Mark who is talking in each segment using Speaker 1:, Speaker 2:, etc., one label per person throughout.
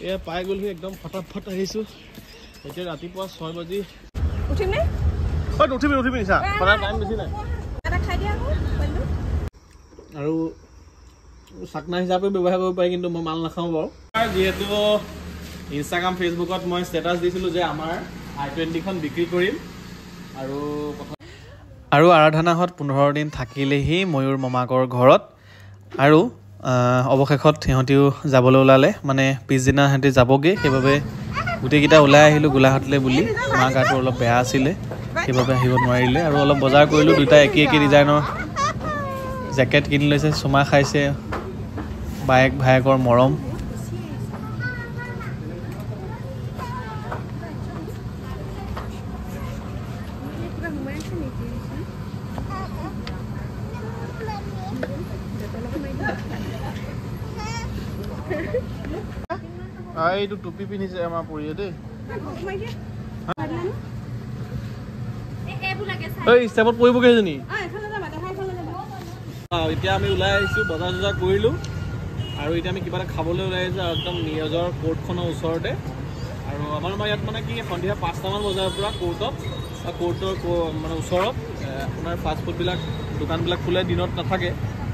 Speaker 1: এয়া পাই গ'লহি একদম ফটাফট আহিছোঁ। এতিয়া ৰাতিপুৱা 6 বাজি
Speaker 2: উঠিম নে?
Speaker 1: ঐ উঠিবি উঠিবি নিচা, টাইম বেছি নাই। আৰু চাকনা হিচাপে ব্যৱহাৰ কৰিব পাৰি, কিন্তু মই মাল নাখাওঁ বাৰু। যিহেতু ইনষ্টাগ্ৰাম ফেচবুকত মই ষ্টেটাছ দিছিলোঁ যে আমাৰ i20খন বিক্ৰী কৰিম। আৰু আৰাধনাহঁত 15 দিন থাকিলেহি ময়ূৰ মামাকৰ ঘৰত। আৰু অৱশেষত সিহঁতিও যাবলৈ ওলালে, মানে পিছদিনা সিহঁতি যাবগৈ। সেইবাবে গোটেইকেইটা ওলাই আহিলোঁ গোলাঘাটলৈ বুলি। মা গাটো অলপ বেয়া আছিলে, সেইবাবে আহিব নোৱাৰিলে। আৰু অলপ বজাৰ কৰিলোঁ, দুটা একে একে ডিজাইনৰ জেকেট কিনি লৈছে, চুমা খাইছে, বায়েক ভায়েকৰ মৰম। এইটো টুপি পিন্ধিছে আমাৰ পৰিয়ে দেই। ষ্টেপত পৰিবগৈ সেইজনী। এতিয়া আমি ওলাই আহিছোঁ, বজাৰ চজাৰ কৰিলোঁ আৰু এতিয়া আমি কিবা এটা খাবলৈ ওলাই আহিছোঁ একদম নিজৰ কোৰ্টখনৰ ওচৰতে। আৰু আমাৰ ইয়াত মানে কি সন্ধিয়া 5টামান বজাৰ পৰা কোৰ্টত বা কোৰ্টৰ মানে ওচৰত আপোনাৰ ফাষ্টফুডবিলাক দোকানবিলাক খোলে, দিনত নাথাকে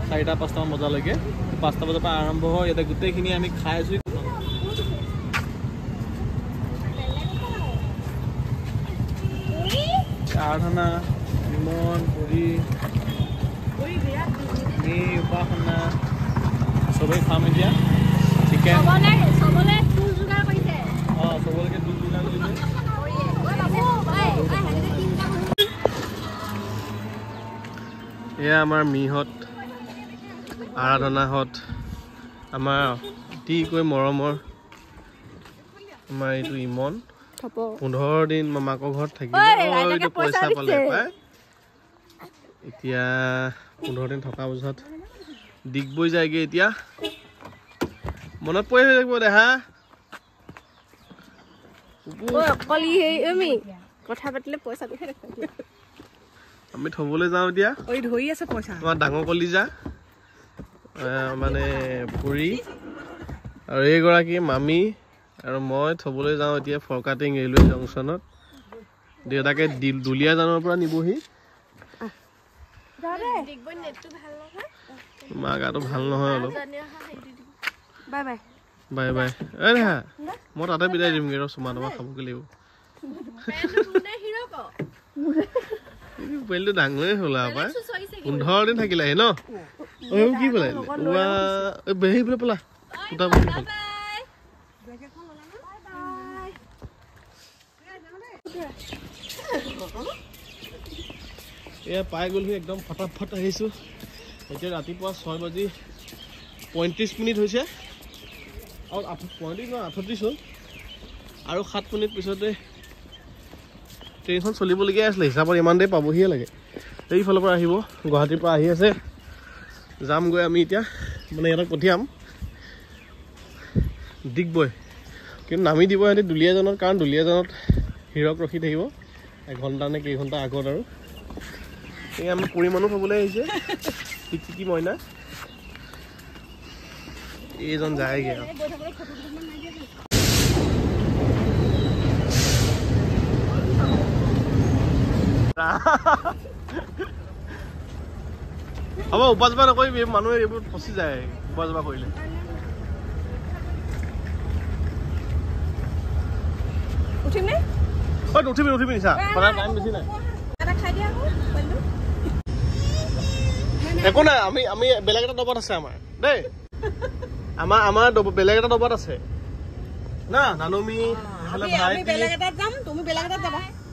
Speaker 1: 4টা 5টামান বজালৈকে। 5টা বজাৰ পৰা আৰম্ভ হয়, ইয়াতে গোটেইখিনি আমি খাই আছোঁ। আৰাধনা, ইমন, পৰি, আমি, উপাসনা চবেই খাম এতিয়া। চিকেন অঁ, চবলৈকে তোল যোগাৰ কৰিছে। এয়া আমাৰ মিহঁত, আৰাধনাহঁত, আমাৰ অতিকৈ মৰমৰ আমাৰ এইটো ইমন। 15 দিন মামাকৰ ঘৰত থাকিলে পইচা পালে পাই। এতিয়া 15 দিন থকা পিছত ডিগবৈ যায়গৈ। এতিয়া মনত পৰি থাকিব দেহা। আমি থবলৈ যাওঁ এতিয়া। আমাৰ ডাঙৰ কলিজা মানে পুৰি আৰু এইগৰাকী মামী আৰু মই থবলৈ যাওঁ এতিয়া ফৰকাটিং ৰেলৱে জংচনত। দেউতাকে দুলীয়াজানৰ পৰা নিবহি। মা গাটো ভাল নহয় অলপ। Bye bye. এই দেহা, মই তাতে বিদায় দিমগৈ ৰ, চুমা তোমা খাবগৈ লাগিব। পোৱালিটো ডাঙৰেই হ'ল আৰু পাই 15 দিন থাকিলে আহি ন। কি পেলাই সেইফালে পেলা দুটা। এয়া পাই গ'লহি একদম ফটাফট আহিছোঁ। এতিয়া ৰাতিপুৱা 6 বাজি 35 মিনিট হৈছে। আৰু 35 নহয় 38 হ'ল। আৰু 7 মিনিট পিছতে ট্ৰেইনখন চলিবলগীয়া আছিলে, হিচাপত ইমান দেৰি পাবহিয়ে লাগে। এইফালৰ পৰা আহিব, গুৱাহাটীৰ পৰা আহি আছে। যামগৈ আমি এতিয়া, মানে ইহঁতক পঠিয়াম ডিগবৈ। কিন্তু নামি দিব সিহঁতি দুলীয়াজানত, কাৰণ দুলীয়াজানত হীৰক ৰখি থাকিব এঘণ্টা নে কেইঘণ্টা আগত। আৰু এই আমাৰ পৰি মানুহ থ'বলৈ আহিছে, টিকটিকি মইনা এইজন যায়গৈ আৰু। হ'ব, উপাজবা নকৰিবি, মানুহে এইবোৰ ফচি যায় উপাজবা কৰিলে। উঠিবি উঠিবি নিচা, টাইম বেছি নাই। একো নাই, আমি আমি বেলেগ এটা দবাত আছে আমাৰ দেই। আমাৰ আমাৰ বেলেগ এটা দবাত আছে না নানমি।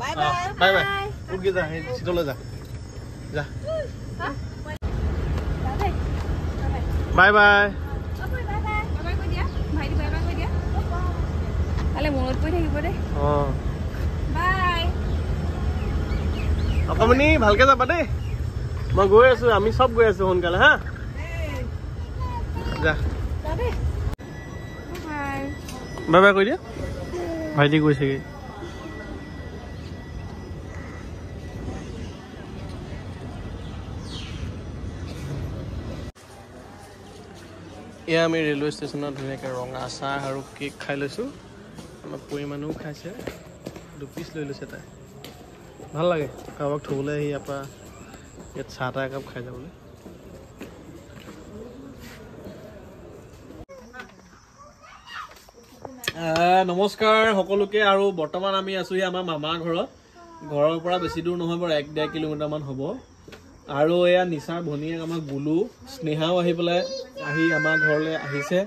Speaker 1: বাই বাই, উঠগে যা, সেই চিটলৈ যা, যা, বাই বাই। অকমানি ভালকে যাবা দেই, মই গৈ আছো, আমি চব গৈ আছো সোনকালে। হা, যা, বাই বাই কৈ দিয়া। ভাইটি গৈছেগৈ। এয়া আমি ৰেলৱে ষ্টেচনত ধুনীয়াকৈ ৰঙা চাহ আৰু কেক খাই লৈছোঁ। আমাৰ পৰিমাণেও খাইছে, 2 পিচ লৈ লৈছে তাই। ভাল লাগে কাৰোবাক থ'বলৈ আহি ইয়াৰ পৰা ইয়াত চাহ তাহ একাপ খাই যাবলৈ। নমস্কাৰ সকলোকে। আৰু বৰ্তমান আমি আছোহি আমাৰ মামাৰ ঘৰত। ঘৰৰ পৰা বেছি দূৰ নহয় বাৰু, 1-1.5 কিলোমিটাৰমান হ'ব। আৰু এয়া নিচাৰ ভনীয়েক আমাৰ গুলু স্নেহাও আহি পেলাই আহি আমাৰ ঘৰলৈ আহিছে।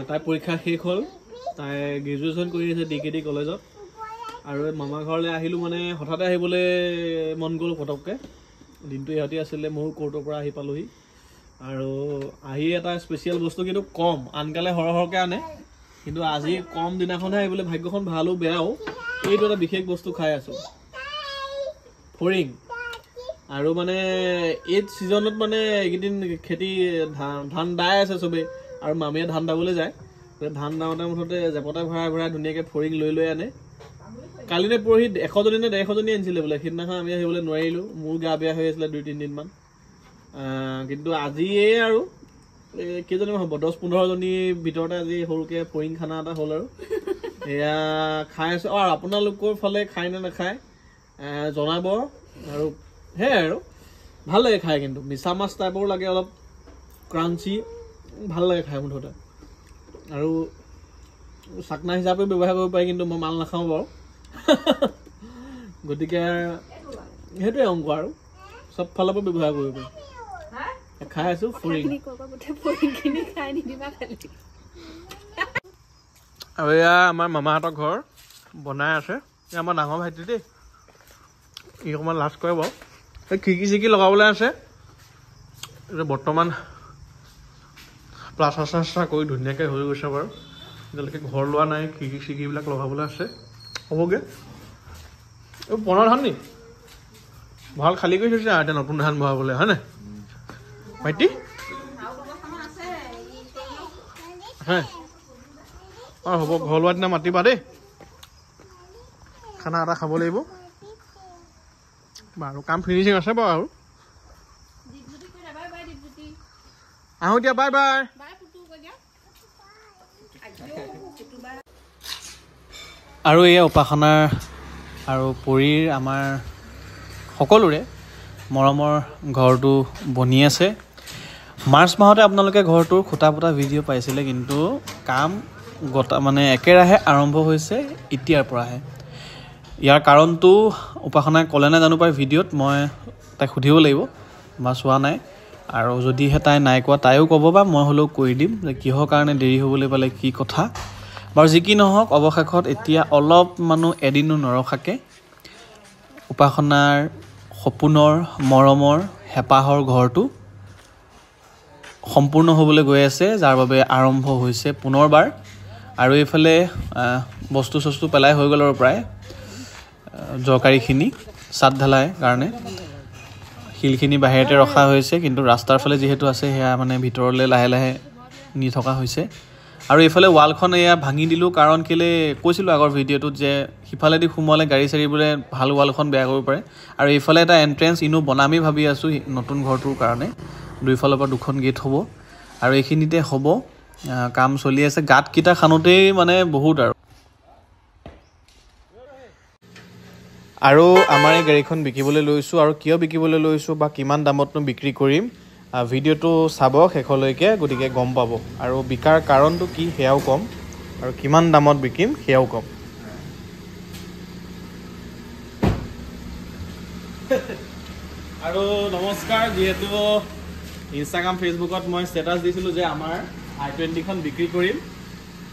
Speaker 1: তাইৰ পৰীক্ষা শেষ হ'ল, তাই গ্ৰেজুৱেশ্যন কৰি আছে DKT কলেজত। আৰু মামা ঘৰলৈ আহিলোঁ, মানে হঠাতে আহিবলৈ মন গ'ল পটককৈ। দিনটো ইহঁতি আছিলে, ময়ো কোৰ্টৰ পৰা আহি পালোহি। আৰু আহি এটা স্পেচিয়েল বস্তু কিন্তু কম, আনকালে সৰহ সৰহকৈ আনে, কিন্তু আজি কম দিনাখনহে আহিবলৈ ভাগ্যখন ভালো বেয়াও, এইটো এটা বিশেষ বস্তু খাই আছোঁ, ফৰিং। আৰু মানে এই ছিজনত মানে এইকেইদিন খেতি ধান দাই আছে চবেই, আৰু মামীয়ে ধান দাবলৈ যায়। ধান দাওঁতে মুঠতে জেপতে ভৰাই ভৰাই ধুনীয়াকৈ ফৰিং লৈ লৈ আনে। কালি নে পৰহি 100জনী নে 150জনী আনিছিলে বোলে। সেইদিনাখন আমি আহিবলৈ নোৱাৰিলোঁ, মোৰ গা বেয়া হৈ আছিলে 2-3 দিনমান। কিন্তু আজিয়ে আৰু এই কেইজনীমান হ'ব, 10-15জনীৰ ভিতৰতে আজি সৰুকৈ ফৰিং খানা এটা হ'ল আৰু এয়া খাই আছোঁ। আৰু আপোনালোকৰ ফালে খায় নে নাখায় জনাব। আৰু সেয়াই আৰু ভাল লাগে খাই, কিন্তু মিছা মাছ টাইপৰো লাগে, অলপ ক্ৰাঞ্চি, ভাল লাগে খাই মুঠতে। আৰু চাকনা হিচাপেও ব্যৱহাৰ কৰিব পাৰি, কিন্তু মই মাল নাখাওঁ বাৰু। গতিকে সেইটোৱে অংক আৰু চব ফালৰ পৰা ব্যৱহাৰ কৰিব পাৰি। খাই আছোঁ ফৰিং। আৰু এয়া আমাৰ মামাহঁতৰ ঘৰ বনাই আছে। এয়া আমাৰ ডাঙৰ ভাইটি দেই, ই অকণমান লাজ কৰে বাৰু। এই খিৰিকী চিৰিকী লগাবলৈ আছে। এতিয়া বৰ্তমান প্লাষ্টাৰ চাষ্টাৰ কৰি ধুনীয়াকৈ হৈ গৈছে বাৰু, এতিয়ালৈকে ঘৰ লোৱা নাই, খিৰিকী চিৰিকীবিলাক লগাবলৈ আছে, হ'বগৈ। এই পুৰণা ধান নি ভঁৰাল খালী কৰি থৈছে আৰু এতিয়া নতুন ধান ভৰাবলৈ, হয় নাই ভাইটি? হে অঁ হ'ব, ঘৰ লোৱাৰ দিনা মাতিবা দেই, খানা এটা খাব লাগিব। বাৰু কাম ফিনিচিং আছে বাৰু। আৰু আহোঁ এতিয়া, বাই বাই। আৰু এই উপাসনাৰ আৰু পৰীৰ আমাৰ সকলোৰে মৰমৰ ঘৰটো বনি আছে। মাৰ্চ মাহতে আপোনালোকে ঘৰটোৰ খুটা পোতা ভিডিঅ' পাইছিলে, কিন্তু কাম গটা মানে একেৰাহে আৰম্ভ হৈছে এতিয়াৰ পৰাহে। ইয়াৰ কাৰণটো উপাসনাই ক'লে নাই জানো পাই ভিডিঅ'ত, মই তাইক সুধিব লাগিব বা চোৱা নাই। আৰু যদিহে তাই নাই কোৱা, তাইও ক'ব বা মই হ'লেও কৈ দিম যে কিহৰ কাৰণে দেৰি হ'বলৈ পালে, কি কথা। বাৰু যি কি নহওক, অৱশেষত এতিয়া অলপমানো এদিনো নৰখাকৈ উপাসনাৰ সপোনৰ মৰমৰ হেঁপাহৰ ঘৰটো সম্পূৰ্ণ হ'বলৈ গৈ আছে, যাৰ বাবে আৰম্ভ হৈছে পুনৰবাৰ। আৰু এইফালে বস্তু চস্তু পেলাই হৈ গ'ল আৰু প্ৰায় দৰকাৰীখিনি, চাট ঢালাই কাৰণে শিলখিনি বাহিৰতে ৰখা হৈছে, কিন্তু ৰাস্তাৰ ফালে যিহেতু আছে সেয়া মানে ভিতৰলৈ লাহে লাহে নি থকা হৈছে। আৰু এইফালে ৱালখন এয়া ভাঙি দিলোঁ, কাৰণ কেলৈ কৈছিলোঁ আগৰ ভিডিঅ'টোত যে সিফালেদি সোমোৱালে গাড়ী চাড়ীবোৰে ভাল ৱালখন বেয়া কৰিব পাৰে। আৰু এইফালে এটা এণ্ট্ৰেঞ্চ ইনো বনামেই ভাবি আছোঁ নতুন ঘৰটোৰ কাৰণে, দুইফালৰ পৰা দুখন গেট হ'ব আৰু এইখিনিতে হ'ব। কাম চলি আছে, গাঁতকেইটা খানোতেই মানে বহুত আৰু। আৰু আমাৰ এই গাড়ীখন বিকিবলৈ লৈছোঁ, আৰু কিয় বিকিবলৈ লৈছোঁ বা কিমান দামতনো বিক্ৰী কৰিম, ভিডিঅ'টো চাব শেষলৈকে, গতিকে গম পাব। আৰু বিকাৰ কাৰণটো কি সেয়াও ক'ম, আৰু কিমান দামত বিকিম সেয়াও ক'ম। আৰু নমস্কাৰ, যিহেতু ইনষ্টাগ্ৰাম ফেচবুকত মই ষ্টেটাছ দিছিলোঁ যে আমাৰ i20খন বিক্ৰী কৰিম,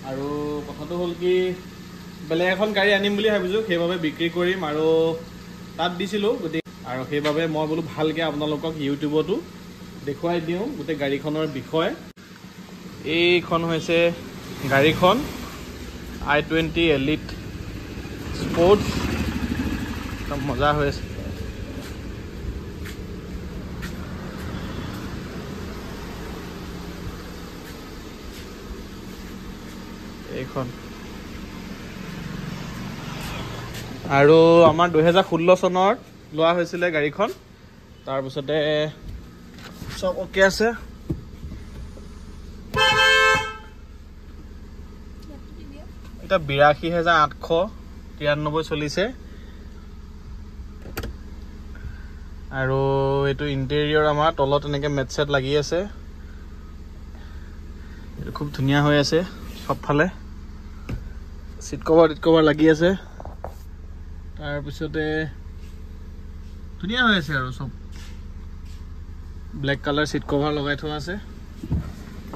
Speaker 1: আৰু কথাটো হ'ল কি বেলেগ এখন গাড়ী আনিম বুলি ভাবিছোঁ, সেইবাবে বিক্ৰী কৰিম আৰু তাত দিছিলোঁ। গতিকে আৰু সেইবাবে মই বোলো ভালকৈ আপোনালোকক ইউটিউবতো দেখুৱাই দিওঁ গোটেই গাড়ীখনৰ বিষয়ে। এইখন হৈছে গাড়ীখন, i20 elite sports, একদম মজা হৈ আছে। এইখন আৰু আমাৰ 2016 চনত লোৱা হৈছিলে গাড়ীখন। তাৰপিছতে চব অ'কে আছে। এতিয়া ৮২,৮৯৩ চলিছে। আৰু এইটো ইণ্টেৰিয়ৰ আমাৰ তলত এনেকৈ মেট চেট লাগি আছে, এইটো খুব ধুনীয়া হৈ আছে। চবফালে চিট কভাৰ টিট কভাৰ লাগি আছে। তাৰপিছতে ধুনীয়া হৈ আছে আৰু চব ব্লেক কালাৰ চিট কভাৰ লগাই থোৱা আছে।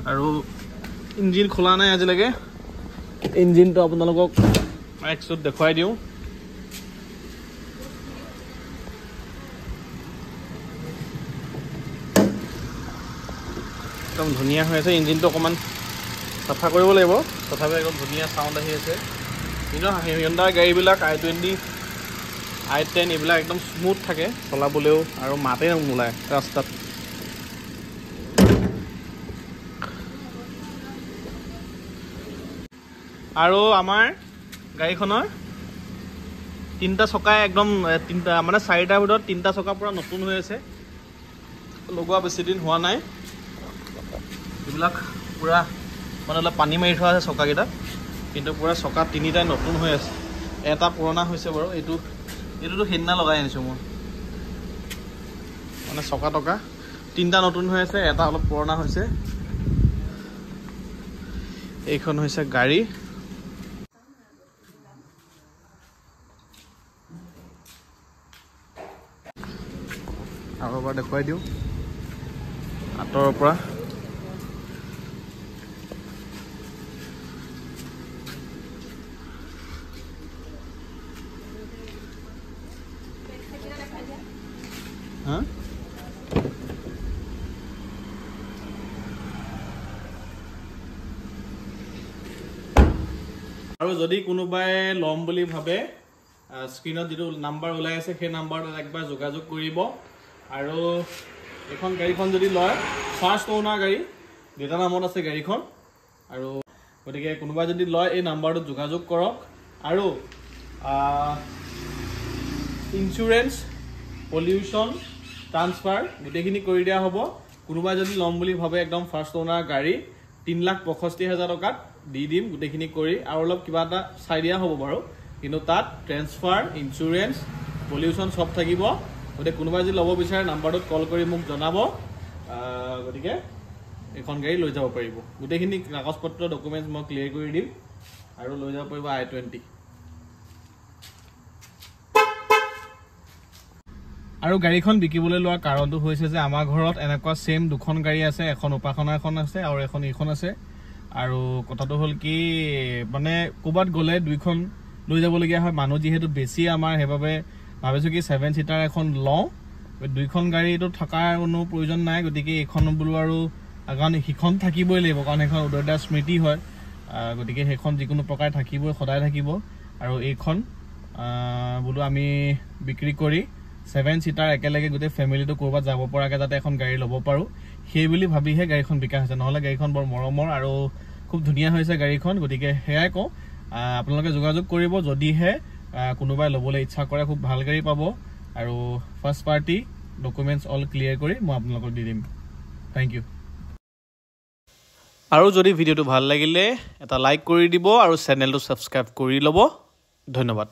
Speaker 1: আৰু ইঞ্জিন খোলা নাই আজিলৈকে, ইঞ্জিনটো আপোনালোকক একচুত দেখুৱাই দিওঁ। একদম ধুনীয়া হৈ আছে। ইঞ্জিনটো অকণমান চাফা কৰিব লাগিব, তথাপি একদম ধুনীয়া চাউণ্ড আহি আছে। কিন্তু হিউণ্ডাই গাড়ীবিলাক i20, i10 এইবিলাক একদম স্মুথ থাকে চলাবলৈও, আৰু মাতেই নোলায় ৰাস্তাত। আৰু আমাৰ গাড়ীখনৰ তিনিটা চকাই একদম তিনিটা মানে চাৰিটাৰ ভিতৰত তিনিটা চকা পূৰা নতুন হৈ আছে, লগোৱা বেছি দিন হোৱা নাই। এইবিলাক পূৰা মানে অলপ পানী মাৰি থোৱা আছে চকাকেইটাত, কিন্তু পূৰা চকা তিনিটাই নতুন হৈ আছে। এটা পুৰণা হৈছে বাৰু, এইটোতো সেইদিনা লগাই আনিছোঁ মই। মানে চকা টকা তিনিটা নতুন হৈ আছে, এটা অলপ পুৰণা হৈছে। এইখন হৈছে গাড়ী। আৰু এবাৰ দেখুৱাই দিওঁ আঁতৰৰ পৰা। আৰু যদি কোনোবাই ল'ম বুলি ভাবে, স্ক্ৰীণত যিটো নাম্বাৰ ওলাই আছে সেই নাম্বাৰটোত একবাৰ যোগাযোগ কৰিব। আৰু এইখন গাড়ীখন যদি লয়, ফাৰ্ষ্ট অ'নাৰ গাড়ী, দেউতাৰ নামত আছে গাড়ীখন। আৰু গতিকে কোনোবাই যদি লয় এই নাম্বাৰটোত যোগাযোগ কৰক। আৰু ইঞ্চুৰেঞ্চ, পলিউশ্যন, ট্ৰান্সফাৰ গোটেইখিনি কৰি দিয়া হ'ব। কোনোবাই যদি ল'ম বুলি ভাবে, একদম ফাৰ্ষ্ট অ'নাৰ গাড়ী ৩,৬৫,০০০ টকাত দি দিম গোটেইখিনি কৰি। আৰু অলপ কিবা এটা চাই দিয়া হ'ব বাৰু, কিন্তু তাত ট্ৰেন্সফাৰ, ইঞ্চুৰেঞ্চ, পলিউশ্যন চব থাকিব। গতিকে কোনোবাই যদি ল'ব বিচাৰে নাম্বাৰটোত কল কৰি মোক জনাব। গতিকে এইখন গাড়ী লৈ যাব পাৰিব। গোটেইখিনি কাগজ পত্ৰ ডকুমেণ্টছ মই ক্লিয়াৰ কৰি দিম আৰু লৈ যাব পাৰিব i20। আৰু গাড়ীখন বিকিবলৈ লোৱাৰ কাৰণটো হৈছে যে আমাৰ ঘৰত এনেকুৱা ছেম দুখন গাড়ী আছে, এখন উপাসনা এখন আছে আৰু এখন এইখন আছে। আৰু কথাটো হ'ল কি, মানে ক'ৰবাত গ'লে দুইখন লৈ যাবলগীয়া হয়, মানুহ যিহেতু বেছি আমাৰ, সেইবাবে ভাবিছোঁ কি 7 চিটাৰ এখন লওঁ। দুইখন গাড়ীটো থকাৰ কোনো প্ৰয়োজন নাই, গতিকে এইখন বোলো আৰু কাৰণ সিখন থাকিবই লাগিব, কাৰণ সেইখন উদয়দাৰ স্মৃতি হয়, গতিকে সেইখন যিকোনো প্ৰকাৰে থাকিবই, সদায় থাকিব। আৰু এইখন বোলো আমি বিক্ৰী কৰি 7 চিটাৰ একেলগে গোটেই ফেমিলিটো ক'ৰবাত যাব পৰাকৈ যাতে এখন গাড়ী ল'ব পাৰোঁ, সেই বুলি ভাবিহে গাড়ীখন বিকা হৈছে। নহ'লে গাড়ীখন বৰ মৰমৰ আৰু খুব ধুনীয়া হৈছে গাড়ীখন। গতিকে সেয়াই কওঁ, আপোনালোকে যোগাযোগ কৰিব যদিহে কোনোবাই ল'বলৈ ইচ্ছা কৰে, খুব ভাল গাড়ী পাব। আৰু first party documents all clear কৰি মই আপোনালোকক দি দিম। Thank you. আৰু যদি ভিডিঅ'টো ভাল লাগিলে এটা লাইক কৰি দিব আৰু চেনেলটো ছাবস্ক্ৰাইব কৰি ল'ব। ধন্যবাদ।